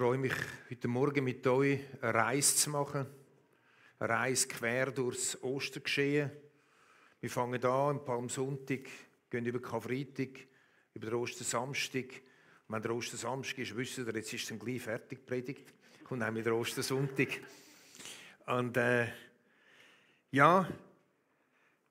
freue mich, heute Morgen mit euch eine Reise zu machen. Eine Reise quer durchs Ostergeschehen. Wir fangen an am Palmsonntag, gehen über Karfreitag, über den Ostersamstag. Und wenn der Ostersamstag ist, wisst ihr, jetzt ist es dann gleich fertig gepredigt. Und dann wieder Ostersonntag. Und wir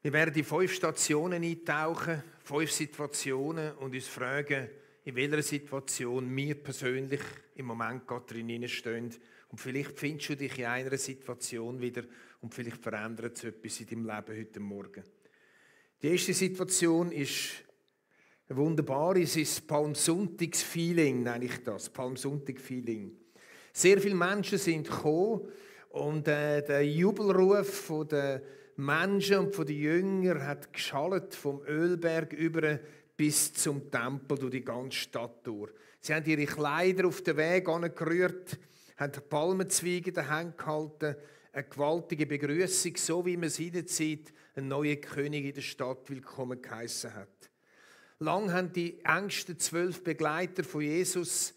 werden in 5 Stationen eintauchen, 5 Situationen und uns fragen, in welcher Situation wir persönlich im Moment gerade drin stehen. Und vielleicht findest du dich in einer Situation wieder und vielleicht verändert es etwas in deinem Leben heute Morgen. Die erste Situation ist eine wunderbare, es ist das Palmsonntags-Feeling, nenne ich das, Palmsonntag-Feeling. Sehr viele Menschen sind gekommen und der Jubelruf der Menschen und der Jünger hat geschallt vom Ölberg über bis zum Tempel durch die ganze Stadt durch. Sie haben ihre Kleider auf den Weg angerührt, haben Palmenzweige daheim gehalten, eine gewaltige Begrüßung, so wie man es hinzieht, ein neuer König in der Stadt willkommen geheissen hat. Lang haben die engsten 12 Begleiter von Jesus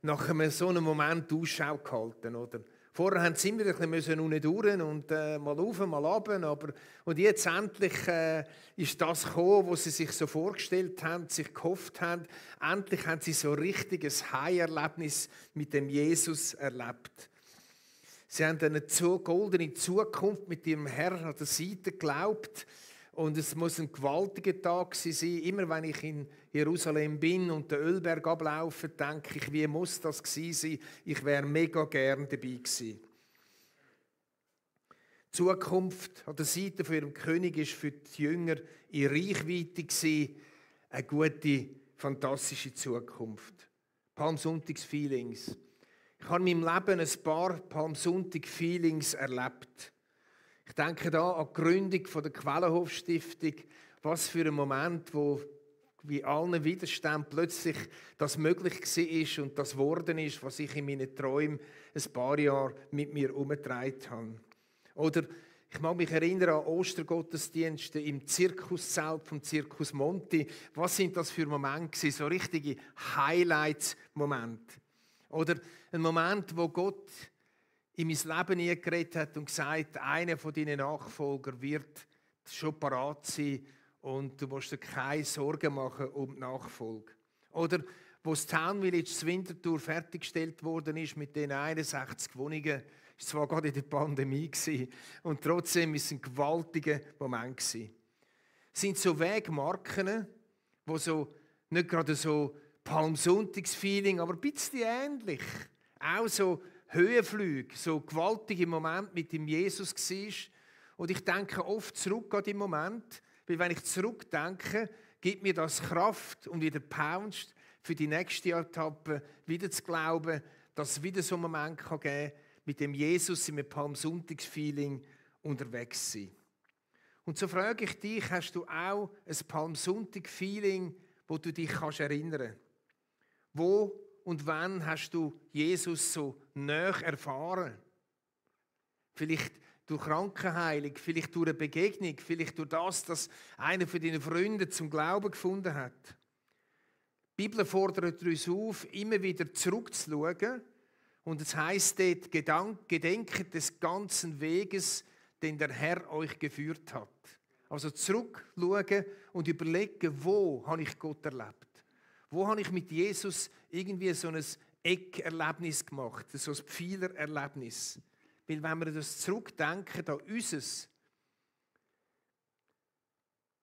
nach so einem Moment Ausschau gehalten, oder? Vorher haben sie immer ein bisschen unten durch und mal rauf, mal runter. Und jetzt endlich ist das gekommen, was sie sich so vorgestellt haben, sich gehofft haben. Endlich haben sie so ein richtiges High-Erlebnis mit dem Jesus erlebt. Sie haben eine goldene Zukunft mit ihrem Herrn an der Seite geglaubt. Und es muss ein gewaltiger Tag sein. Immer wenn ich in Jerusalem bin und den Ölberg ablaufe, denke ich, wie muss das gewesen sein? Ich wäre mega gern dabei gewesen. Die Zukunft an der Seite von ihrem König war für die Jünger in Reichweite gewesen. Eine gute, fantastische Zukunft. Palmsonntags-Feelings. Ich habe in meinem Leben ein paar Palmsonntag-Feelings erlebt. Ich denke da an die Gründung der Quellenhof-Stiftung. Was für ein Moment, wo wie allen Widerständen plötzlich das möglich war und das geworden ist, was ich in meinen Träumen ein paar Jahre mit mir herumgetragen habe. Oder ich mag mich erinnern an Ostergottesdienste im Zirkuszelt vom Zirkus Monti. Was sind das für Momente gewesen? So richtige Highlights-Momente. Oder ein Moment, wo Gott in mein Leben eingeredet hat und gesagt, einer von deinen Nachfolgern wird schon parat sein und du musst dir keine Sorgen machen um die Nachfolge. Oder wo das Town Village zu Winterthur fertiggestellt worden ist mit den 61 Wohnungen, es war zwar gerade in der Pandemie gewesen, und trotzdem war es ein gewaltiger Moment gewesen. Es sind so Wegmarken, wo so nicht gerade so Palmsonntags-Feeling, aber ein bisschen ähnlich, auch so Höhenflüge, so gewaltige Momente mit dem Jesus war. Und ich denke oft zurück an den Moment, weil wenn ich zurückdenke, gibt mir das Kraft und wieder Pounds für die nächste Etappe wieder zu glauben, dass es wieder so einen Moment geben kann, mit dem Jesus in einem Palmsonntags-Feeling unterwegs sein. Und so frage ich dich, hast du auch ein Palmsonntag-Feeling, wo du dich erinnern kannst? Wo und wann hast du Jesus so nahe erfahren? Vielleicht durch Krankenheilung, vielleicht durch eine Begegnung, vielleicht durch das, dass einer von deinen Freunden zum Glauben gefunden hat. Die Bibel fordert uns auf, immer wieder zurückzuschauen. Und es heisst dort, gedenket des ganzen Weges, den der Herr euch geführt hat. Also zurückschauen und überlegen, wo habe ich Gott erlebt? Wo habe ich mit Jesus irgendwie so ein Eckerlebnis gemacht, so ein Pfeilererlebnis? Weil wenn wir das zurückdenken an unser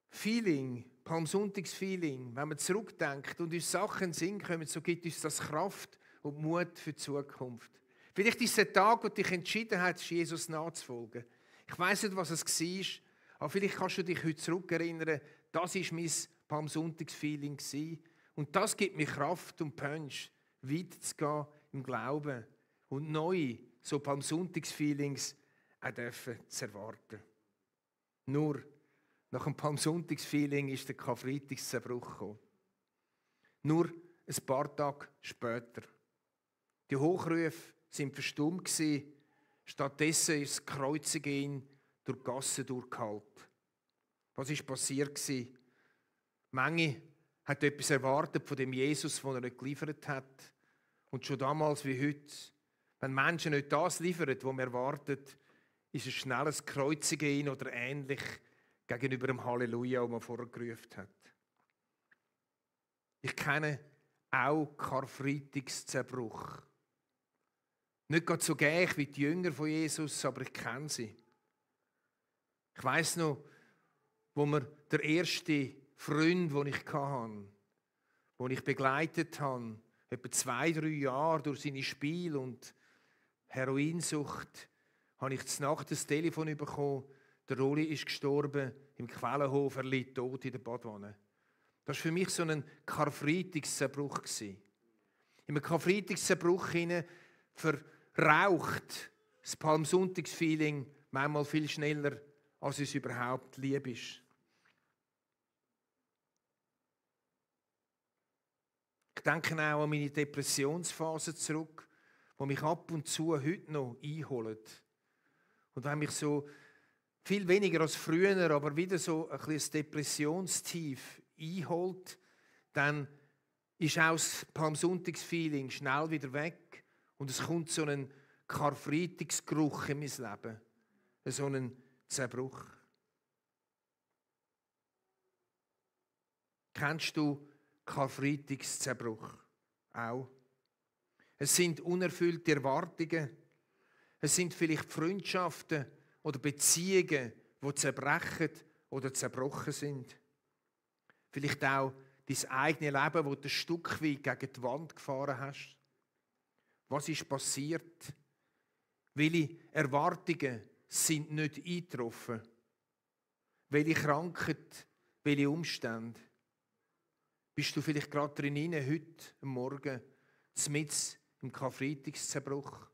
Feeling, Palmsonntags-Feeling, wenn wir zurückdenken und uns Sachen in den Sinn kommen, so gibt uns das Kraft und Mut für die Zukunft. Vielleicht ist es der Tag, wo du dich entschieden hast, Jesus nachzufolgen. Ich weiss nicht, was es war, aber vielleicht kannst du dich heute zurückerinnern, das war mein Palmsonntags-Feeling. Und das gibt mir Kraft und Punch, weiterzugehen im Glauben und neu so Palmsonntags-Feelings auch dürfen zu erwarten. Nur nach dem Palmsonntags-Feeling ist der Karfreitagszerbruch gekommen. Nur ein paar Tage später. Die Hochrufe waren verstummt. Stattdessen ist das Kreuzigen durch die Gassen durchgehalten. Was ist passiert? Die Menge hat etwas erwartet von dem Jesus, den er nicht geliefert hat. Und schon damals wie heute, wenn Menschen nicht das liefern, was man erwartet, ist es schnell ein Kreuzigen oder ähnlich gegenüber dem Halleluja, das man vorher gerufen hat. Ich kenne auch Karfreitagszerbruch. Nicht gerade so gäch wie die Jünger von Jesus, aber ich kenne sie. Ich weiss noch, wo mir der erste Freund, den ich hatte, den ich begleitet habe, etwa 2-3 Jahre durch seine Spiel- und Heroinsucht, habe ich zur Nacht das Telefon bekommen, der Rolli ist gestorben im Quellenhof, er liegt tot in der Badwanne. Das war für mich so ein Karfreitagszerbruch. In einem Karfreitagszerbruch verraucht das Palmsonntagsfeeling manchmal viel schneller, als es überhaupt lieb ist. Ich denke auch an meine Depressionsphase zurück, die mich ab und zu heute noch einholt. Und wenn mich so viel weniger als früher, aber wieder so ein bisschen das Depressionstief einholt, dann ist auch das Palmsonntagsfeeling schnell wieder weg und es kommt so ein Karfreitagsgeruch in mein Leben, so ein Zerbruch. Kennst du Karfreitagszerbruch? Auch. Es sind unerfüllte Erwartungen. Es sind vielleicht Freundschaften oder Beziehungen, die zerbrechen oder zerbrochen sind. Vielleicht auch dein eigenes Leben, das du ein Stück weit gegen die Wand gefahren hast. Was ist passiert? Welche Erwartungen sind nicht eingetroffen? Welche Krankheit, welche Umstände? Bist du vielleicht gerade drin, heute am Morgen, mitten im Karfreitagszerbruch?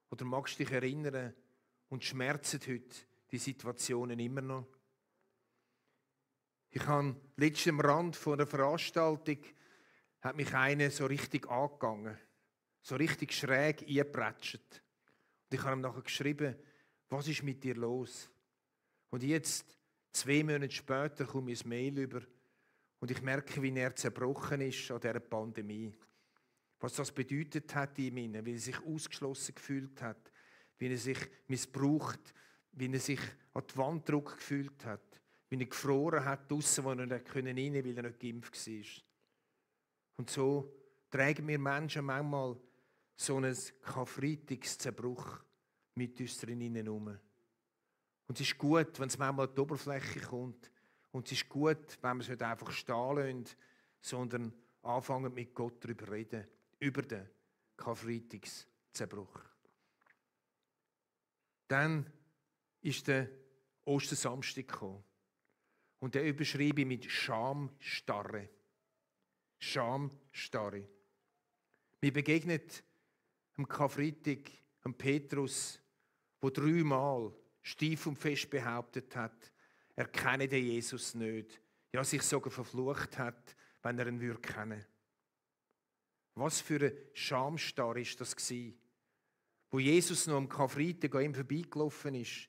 Oder magst du dich erinnern und schmerzen heute die Situationen immer noch? Ich habe letztens am Rand von einer Veranstaltung hat mich einer so richtig angegangen, so richtig schräg eingepratscht. Und ich habe ihm nachher geschrieben, was ist mit dir los? Und jetzt, 2 Monate später, komme ich ein Mail über und ich merke, wie er zerbrochen ist an dieser Pandemie. Was das bedeutet hat in ihm, wie er sich ausgeschlossen gefühlt hat, wie er sich missbraucht, wie er sich an die Wand gedrückt gefühlt hat, wie er gefroren hat draussen, wo er nicht rein konnte, weil er nicht geimpft war. Und so tragen wir Menschen manchmal so einen Karfreitagszerbruch mit uns drinnen herum. Und es ist gut, wenn es manchmal an die Oberfläche kommt. Und es ist gut, wenn wir es nicht einfach stehen lassen, sondern anfangen mit Gott darüber zu reden. Über den Karfreitagszerbruch. Dann ist der Ostersamstag gekommen. Und der überschreibe ich mit Schamstarre. Schamstarre. Mir begegnet am Karfreitag am Petrus, der 3-mal steif und fest behauptet hat, er kenne den Jesus nicht. Ja, sich sogar verflucht hat, wenn er ihn kennen würde. Was für eine Schamstarre war das, wo Jesus noch am Karfreitag an ihm vorbeigelaufen ist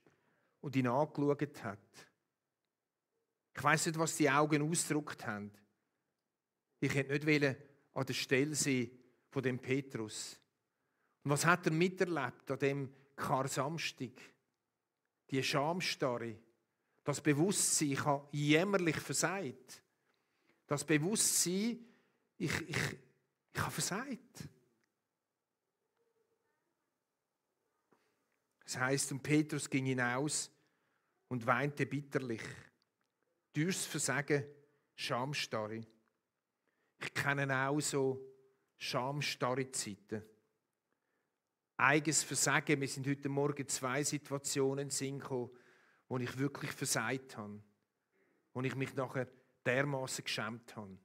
und ihn angeschaut hat. Ich weiss nicht, was die Augen ausgedrückt haben. Ich hätte nicht an der Stelle sein von dem Petrus. Und was hat er miterlebt an dem Karsamstag? Die Schamstarre, das Bewusstsein, ich habe jämmerlich versagt. Das Bewusstsein, ich habe versagt. Das heisst, und Petrus ging hinaus und weinte bitterlich. Durchs Versagen Schamstarre. Ich kenne auch so schamstarre Zeiten. Eigenes Versagen. Wir sind heute Morgen 2 Situationen in den Sinn gekommen, wo ich wirklich versagt habe. Wo ich mich nachher dermaßen geschämt habe.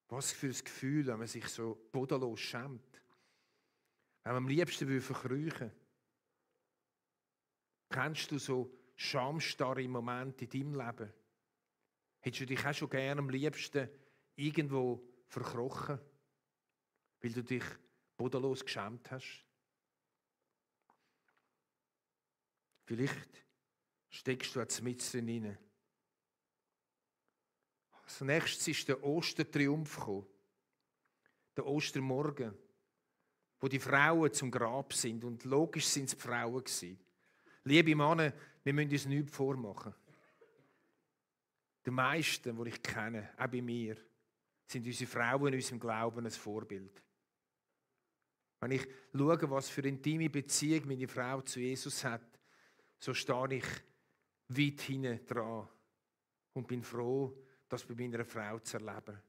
Was für ein Gefühl, wenn man sich so bodenlos schämt. Wenn man am liebsten verkrüchen will. Kennst du so schamstarre Momente in deinem Leben? Hättest du dich auch schon gerne am liebsten irgendwo verkrochen, weil du dich bodenlos geschämt hast? Vielleicht steckst du jetzt mit drin. Als nächstes ist der Ostertriumph gekommen. der Ostermorgen, wo die Frauen zum Grab sind. Und logisch sind es die Frauen gewesen. Liebe Männer, wir müssen uns nichts vormachen. Die meisten, die ich kenne, auch bei mir, sind unsere Frauen in unserem Glauben ein Vorbild. Wenn ich schaue, was für eine intime Beziehung meine Frau zu Jesus hat, so stehe ich weit hinten dran und bin froh, das bei meiner Frau zu erleben.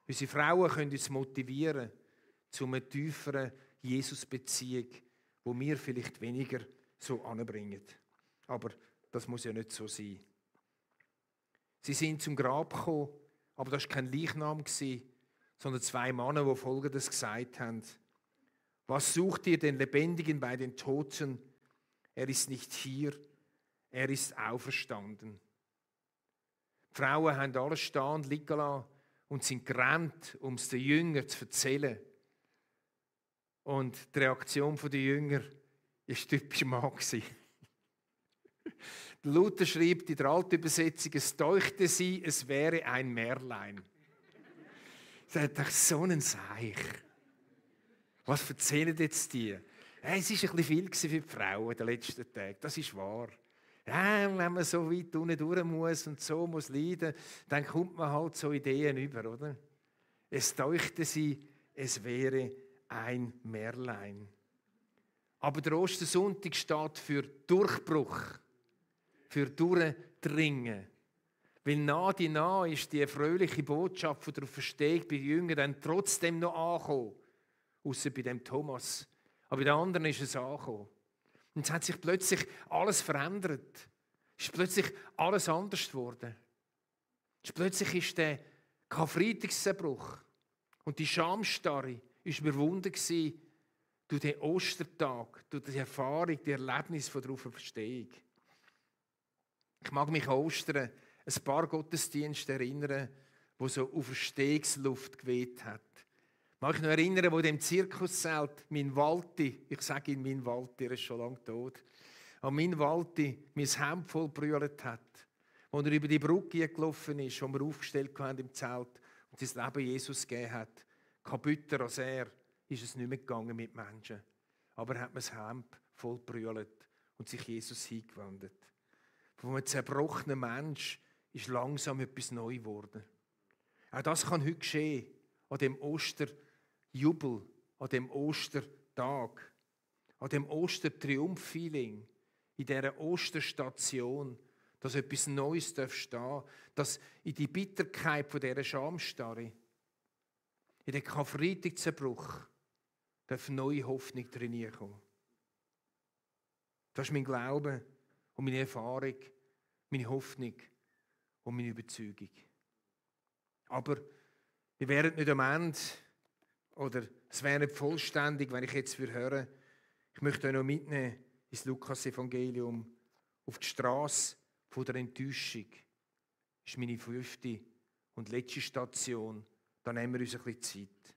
Unsere Frauen können uns motivieren zu einer tieferen Jesus-Beziehung, wo wir vielleicht weniger so anbringen. Aber das muss ja nicht so sein. Sie sind zum Grab gekommen, aber das war kein Leichnam, sondern zwei Männer, die Folgendes gesagt haben. Was sucht ihr den Lebendigen bei den Toten? Er ist nicht hier, er ist auferstanden. Die Frauen haben alles stehen und liegen lassen und sind gerannt, um es den Jüngern zu erzählen. Und die Reaktion der Jünger war typisch Mann. Luther schreibt in der Altübersetzung, es deuchte sie, es wäre ein Märlein. Das ist doch so ein Seich. Was erzählen jetzt die? Es war ein bisschen viel für die Frauen in den letzten Tagen, das ist wahr. Ja, wenn man so weit unten durch muss und so muss leiden, dann kommt man halt so Ideen über, oder? Es deuchte sie, es wäre ein Märlein. Aber der Ostersonntag steht für Durchbruch, für Durchdringen. Weil nah ist die fröhliche Botschaft von der Auferstehung bei den Jüngern dann trotzdem noch angekommen. Ausser bei dem Thomas. Aber bei den anderen ist es angekommen. Und es hat sich plötzlich alles verändert. Es ist plötzlich alles anders geworden. Plötzlich ist der Karfreitagszerbruch und die Schamstarre ist überwunden gewesen durch den Ostertag, durch die Erfahrung, die Erlebnis von der Auferstehung. Ich mag mich an Ostern ein paar Gottesdienste erinnern, wo so Auferstehungsluft geweht hat. Ich mag mich noch erinnern, wo in dem Zirkuszelt mein Walti, ich sage ihn mein Walti, er ist schon lange tot, an mein Walti mein Hemd voll brüllt hat, wo er über die Brücke gelaufen ist, die wir aufgestellt haben im Zelt und sein Leben Jesus gegeben hat. Kaputter als er ist es nicht mehr gegangen mit Menschen. Aber er hat mir das Hemd voll brüllt und sich Jesus hingewendet. Von einem zerbrochenen Mensch ist langsam etwas neu geworden. Auch das kann heute geschehen, an dem Osterjubel, an dem Ostertag, an dem Ostertriumph-Feeling, in dieser Osterstation, dass etwas Neues stehen darf, dass in die Bitterkeit von dieser Schamstarre, in den Karfreitagszerbruch, darf neue Hoffnung drin kommen. Das ist mein Glaube und meine Erfahrung, meine Hoffnung und meine Überzeugung. Aber wir wären nicht am Ende, oder es wäre nicht vollständig, wenn ich jetzt höre, ich möchte euch noch mitnehmen ins Lukas-Evangelium auf die Straße der Enttäuschung. Das ist meine 5. und letzte Station. Da nehmen wir uns ein bisschen Zeit.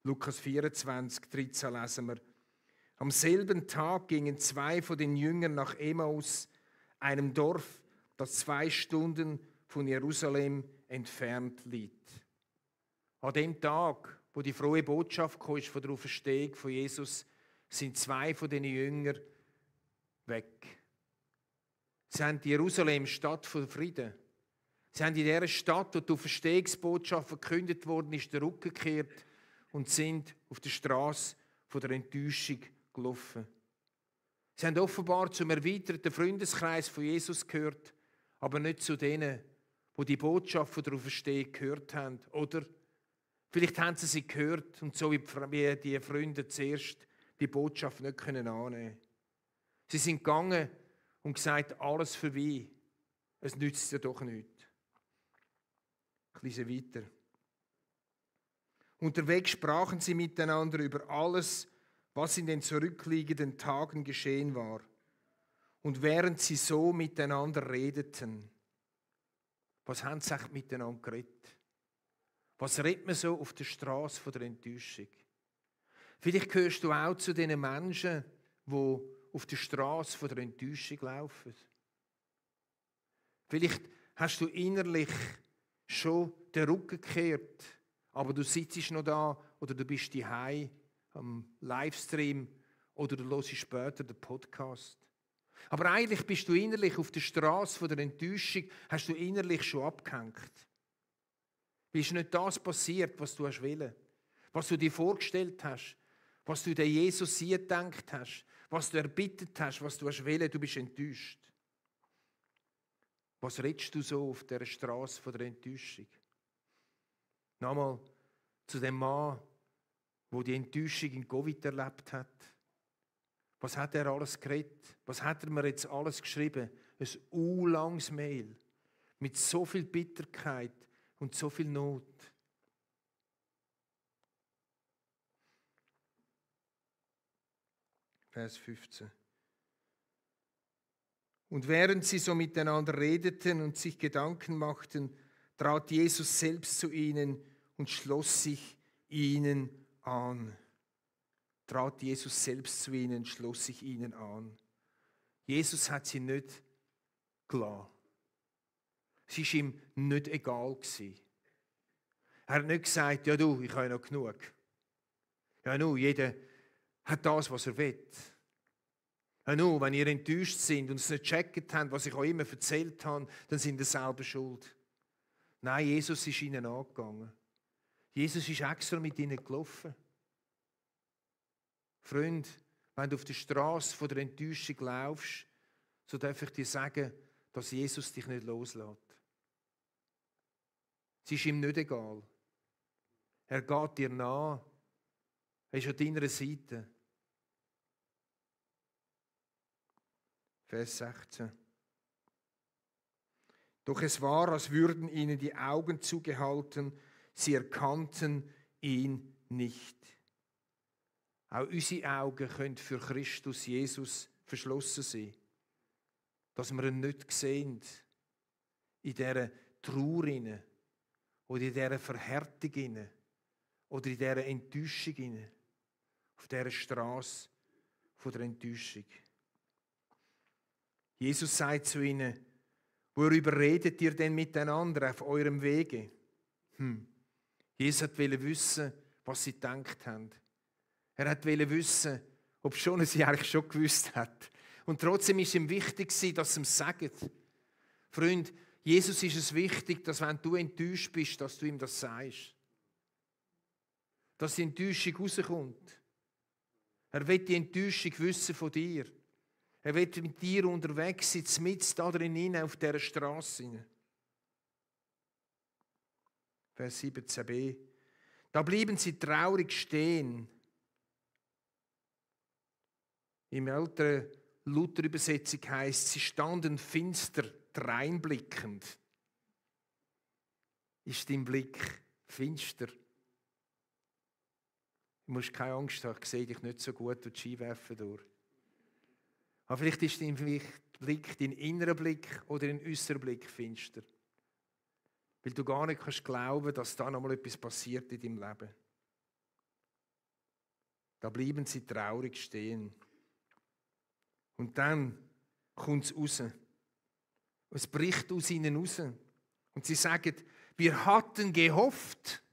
Lukas 24, 13 lesen wir. Am selben Tag gingen 2 von den Jüngern nach Emmaus, einem Dorf, das 2 Stunden von Jerusalem entfernt liegt. An dem Tag, wo die frohe Botschaft kam von der Auferstehung von Jesus, sind 2 von den Jüngern weg. Sie haben Jerusalem, Stadt von Frieden. Sie haben in dieser Stadt, wo die Auferstehungsbotschaft verkündet worden ist, den Rücken gekehrt und sind auf der Straße der Enttäuschung gelaufen. Sie haben offenbar zum erweiterten Freundeskreis von Jesus gehört, aber nicht zu denen, die Botschaft von der Auferstehung gehört haben. Oder vielleicht haben sie gehört und so wie die Freunde zuerst die Botschaft nicht annehmen können. Sie sind gegangen und gesagt, alles vorbei. Es nützt ja doch nichts. Ein bisschen weiter. Unterwegs sprachen sie miteinander über alles, was in den zurückliegenden Tagen geschehen war. Und während sie so miteinander redeten, was haben sie miteinander geredet? Was redet man so auf der Straße der Enttäuschung? Vielleicht gehörst du auch zu den Menschen, die auf der Straße der Enttäuschung laufen. Vielleicht hast du innerlich schon den Rücken gekehrt, aber du sitzt noch da oder du bist daheim am Livestream oder du hörst später den Podcast. Aber eigentlich bist du innerlich auf der Straße von der Enttäuschung, hast du innerlich schon abgehängt. Ist nicht das passiert, was du hast wollen, was du dir vorgestellt hast, was du den Jesus gedacht hast, was du erbittet hast, was du hast wollen, du bist enttäuscht. Was redest du so auf der Straße von der Enttäuschung? Nochmal zu dem Mann, der die Enttäuschung in Covid erlebt hat. Was hat er alles geredet? Was hat er mir jetzt alles geschrieben? Ein langes Mail mit so viel Bitterkeit und so viel Not. Vers 15. Und während sie so miteinander redeten und sich Gedanken machten, trat Jesus selbst zu ihnen und schloss sich ihnen an. Trat Jesus selbst zu ihnen, schloss sich ihnen an. Jesus hat sie nicht gelassen. Es war ihm nicht egal gewesen. Er hat nicht gesagt, ja du, ich habe noch genug. Ja nu, jeder hat das, was er will. Ja nu, wenn ihr enttäuscht sind und es nicht gecheckt habt, was ich euch immer erzählt habe, dann sind ihr selber schuld. Nein, Jesus ist ihnen angegangen. Jesus ist extra mit ihnen gelaufen. Freund, wenn du auf der Straße von der Enttäuschung laufst, so darf ich dir sagen, dass Jesus dich nicht loslässt. Es ist ihm nicht egal. Er geht dir nach. Er ist an deiner Seite. Vers 16. Doch es war, als würden ihnen die Augen zugehalten, sie erkannten ihn nicht. Auch unsere Augen können für Christus Jesus verschlossen sein. Dass wir ihn nicht sehen. In dieser Trauer oder in dieser Verhärtung oder in dieser Enttäuschung auf dieser Straße von der Enttäuschung. Jesus sagt zu ihnen, worüber redet ihr denn miteinander auf eurem Wege? Jesus wollte wissen, was sie gedacht haben. Er wollte wissen, ob schon sie eigentlich schon gewusst hat. Und trotzdem ist ihm wichtig, dass sie ihm sagen. Freund, Jesus ist es wichtig, dass wenn du enttäuscht bist, dass du ihm das sagst. Dass die Enttäuschung rauskommt. Er will die Enttäuschung wissen von dir. Er will mit dir unterwegs sein, mitten da drin auf dieser Straße. Vers 17b. Da blieben sie traurig stehen. Im älteren Luther-Übersetzung heißt, sie standen finster, dreinblickend. Ist dein Blick finster? Du musst keine Angst haben, ich sehe dich nicht so gut durch die Skiwerfer durch. Aber vielleicht ist dein Blick, dein innerer Blick oder dein äußerer Blick finster. Weil du gar nicht kannst glauben, dass da noch mal etwas passiert in deinem Leben. Da blieben sie traurig stehen. Und dann kommt es raus. Es bricht aus ihnen raus. Und sie sagen, wir hatten gehofft.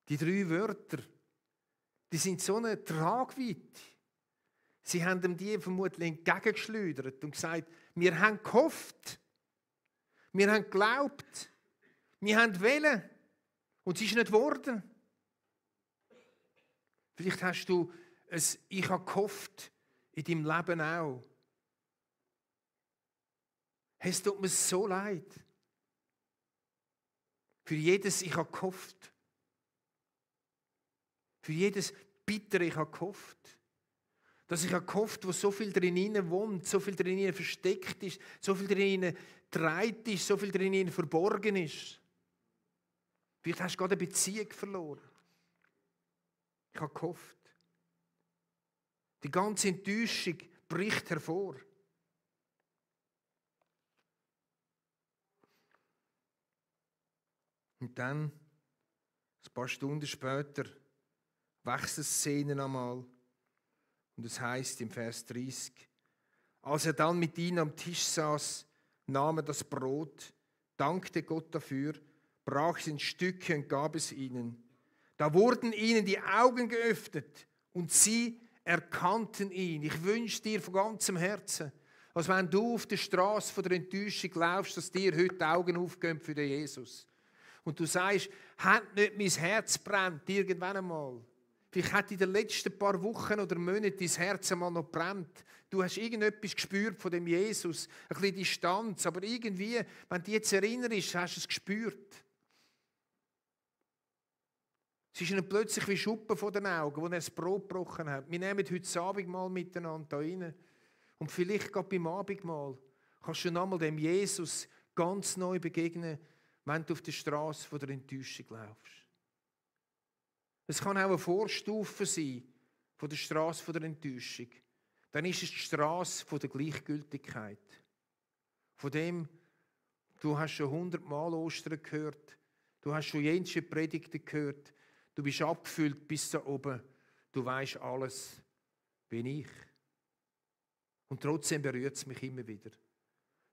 Die 3 Wörter, die sind so eine Tragweite. Sie haben ihm die vermutlich entgegengeschleudert und gesagt, wir haben gehofft. Wir haben geglaubt. Wir haben wollen. Und es ist nicht geworden. Vielleicht hast du es, ich habe gehofft, in deinem Leben auch. Es tut mir so leid. Für jedes ich habe gehofft. Für jedes Bittere ich habe gehofft. Dass ich habe gehofft, wo so viel drin wohnt, so viel drin versteckt ist, so viel drin getragen ist, so viel drin verborgen ist. Vielleicht hast du gerade eine Beziehung verloren. Ich habe gehofft. Die ganze Enttäuschung bricht hervor. Und dann, ein paar Stunden später, wechselt die Szene einmal. Und es heißt im Vers 30, als er dann mit ihnen am Tisch saß, nahm er das Brot, dankte Gott dafür, brach es in Stücke und gab es ihnen. Da wurden ihnen die Augen geöffnet und sie erkannten ihn. Ich wünsche dir von ganzem Herzen, als wenn du auf der Straße von der Enttäuschung laufst, dass dir heute die Augen aufgehen für den Jesus. Und du sagst, hat nicht mein Herz brennt irgendwann einmal. Vielleicht hat in den letzten paar Wochen oder Monaten dein Herz einmal noch brennt. Du hast irgendetwas gespürt von dem Jesus, ein bisschen Distanz, aber irgendwie, wenn du dich jetzt erinnerst, hast du es gespürt. Es ist ihnen plötzlich wie Schuppen vor den Augen, wo er das Brot gebrochen hat. Wir nehmen heute Abendmahl miteinander hier rein. Und vielleicht gerade beim Abendmahl kannst du nochmal dem Jesus ganz neu begegnen, wenn du auf der Straße von der Enttäuschung laufst. Es kann auch eine Vorstufe sein von der Straße von der Enttäuschung. Dann ist es die Straße von der Gleichgültigkeit. Von dem, du hast schon 100-mal Ostern gehört, du hast schon jensche Predigten gehört, du bist abgefüllt bis da oben, du weißt alles, bin ich. Und trotzdem berührt es mich immer wieder.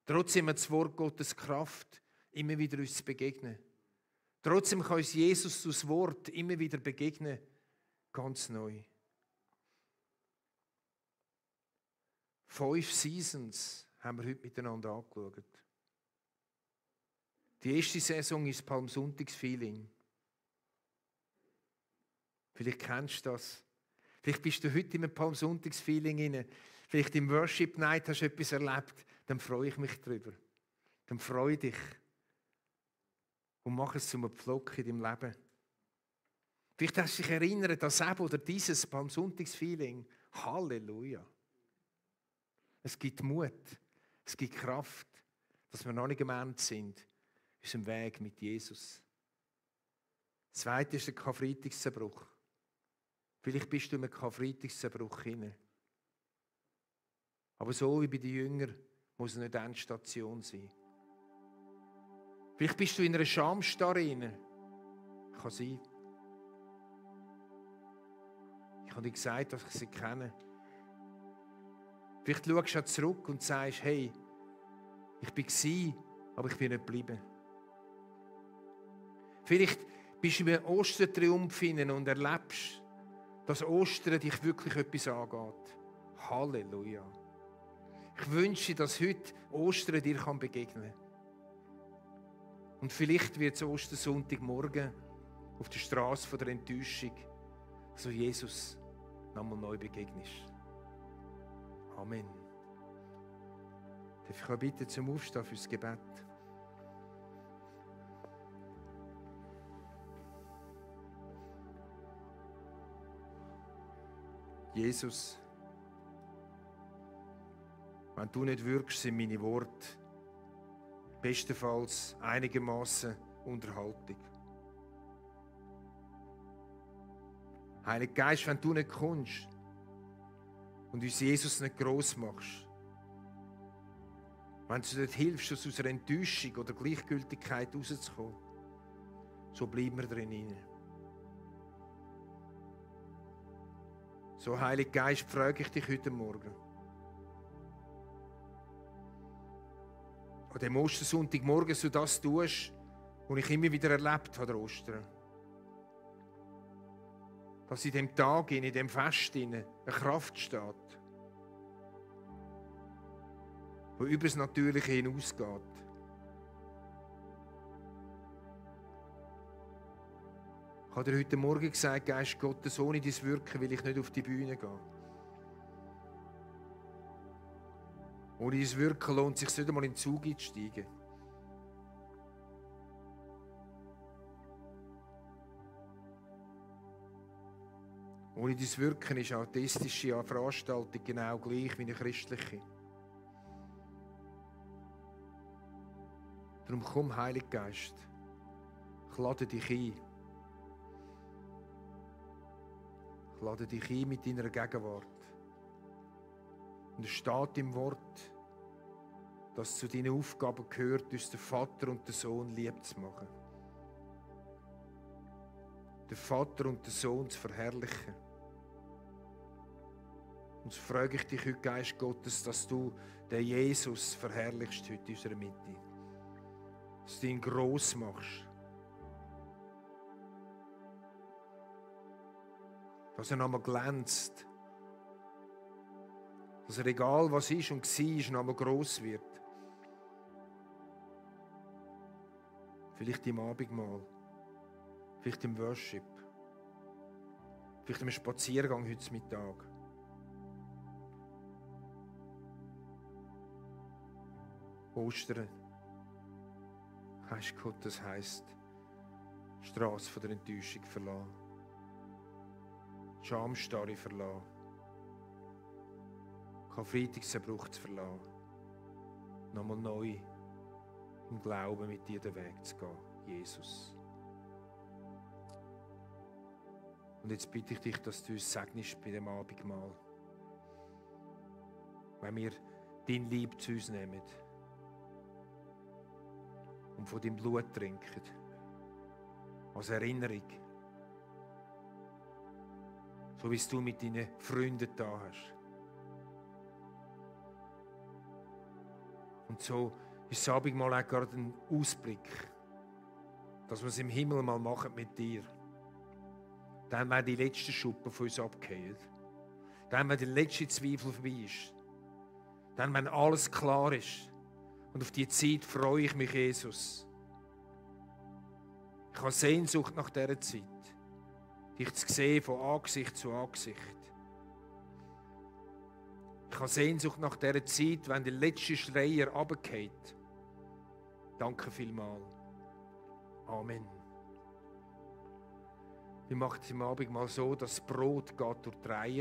Trotzdem hat das Wort Gottes Kraft, immer wieder uns zu begegnen. Trotzdem kann uns Jesus das Wort immer wieder begegnen, ganz neu. 5 Seasons haben wir heute miteinander angeschaut. Die erste Saison ist Palmsonntagsfeeling. Vielleicht kennst du das. Vielleicht bist du heute in einem Palmsonntagsfeeling inne. Vielleicht im Worship Night hast du etwas erlebt. Dann freue ich mich darüber. Dann freue dich. Und mach es zu einem Pflock in deinem Leben. Vielleicht hast du dich erinnert, dass eben oder dieses Palmsonntagsfeeling. Halleluja. Es gibt Mut. Es gibt Kraft, dass wir noch nicht am Ende sind. Unserem Weg mit Jesus. Das Zweite ist der Karfreitagszerbruch. Vielleicht bist du in einem Karfreitagszerbruch hinein. Aber so wie bei den Jüngern muss es nicht Endstation sein. Vielleicht bist du in einer Schamstarre hinein. Kann sein. Ich habe dir gesagt, dass ich sie kenne. Vielleicht schaust du auch zurück und sagst, hey, ich war, aber ich bin nicht geblieben. Vielleicht bist du in einem Ostertriumph hinein und erlebst, dass Ostern dich wirklich etwas angeht. Halleluja. Ich wünsche, dass heute Ostern dir begegnen kann. Und vielleicht wird es Ostersonntagmorgen auf der Straße von der Enttäuschung, dass du Jesus nochmal neu begegnest. Amen. Darf ich bitten zum Aufstehen fürs Gebet? Jesus, wenn du nicht wirkst, sind meine Worte bestenfalls einigermaßen Unterhaltung. Heiliger Geist, wenn du nicht kommst und uns Jesus nicht gross machst, wenn du nicht hilfst, aus unserer Enttäuschung oder Gleichgültigkeit rauszukommen, so bleiben wir drin. So, Heiliger Geist, frage ich dich heute Morgen. An dem Ostersonntagmorgen, so das tust, was ich immer wieder erlebt habe, an Ostern. Dass in dem Tag, in dem Fest, eine Kraft steht, die über das Natürliche hinausgeht. Ich habe dir heute Morgen gesagt, Geist Gottes, ohne dein Wirken will ich nicht auf die Bühne gehen. Ohne dein Wirken lohnt es sich nicht einmal in den Zug einzusteigen. Ohne dein Wirken ist eine atheistische Veranstaltung genau gleich wie eine christliche. Darum komm, Heiliger Geist, ich lade dich ein. Ich lade dich ein mit deiner Gegenwart. Und es steht im Wort, dass zu deinen Aufgaben gehört, uns den Vater und den Sohn lieb zu machen. Den Vater und den Sohn zu verherrlichen. Und so frage ich dich heute, Geist Gottes, dass du den Jesus verherrlichst heute in unserer Mitte. Dass du ihn gross machst. Dass er nochmal glänzt. Dass er, egal was ist und war, nochmal gross wird. Vielleicht im Abendmahl. Vielleicht im Worship. Vielleicht im Spaziergang heute Mittag. Ostern. Heisst Gott, das heisst, die Strasse von der Enttäuschung verlassen. Die Schamstarre verlassen. Karfreitagserbruch zu verlassen. Nochmal neu im Glauben mit dir den Weg zu gehen, Jesus. Und jetzt bitte ich dich, dass du uns segnest bei dem Abendmahl. Wenn wir dein Leib zu uns nehmen und von deinem Blut trinken, als Erinnerung, so wie es du mit deinen Freunden da hast. Und so ist das Abendmahl auch gerade ein Ausblick, dass wir es im Himmel mal machen mit dir. Dann, wenn die letzte Schuppe von uns abgehen. Dann, wenn der letzte Zweifel vorbei ist. Dann, wenn alles klar ist. Und auf die Zeit freue ich mich, Jesus. Ich habe Sehnsucht nach dieser Zeit. Dich zu sehen von Angesicht zu Angesicht. Ich habe Sehnsucht nach dieser Zeit, wenn der letzte Schreier runterfällt. Danke vielmals. Amen. Wir machen es im Abend mal so, dass das Brot geht durch die Reihe.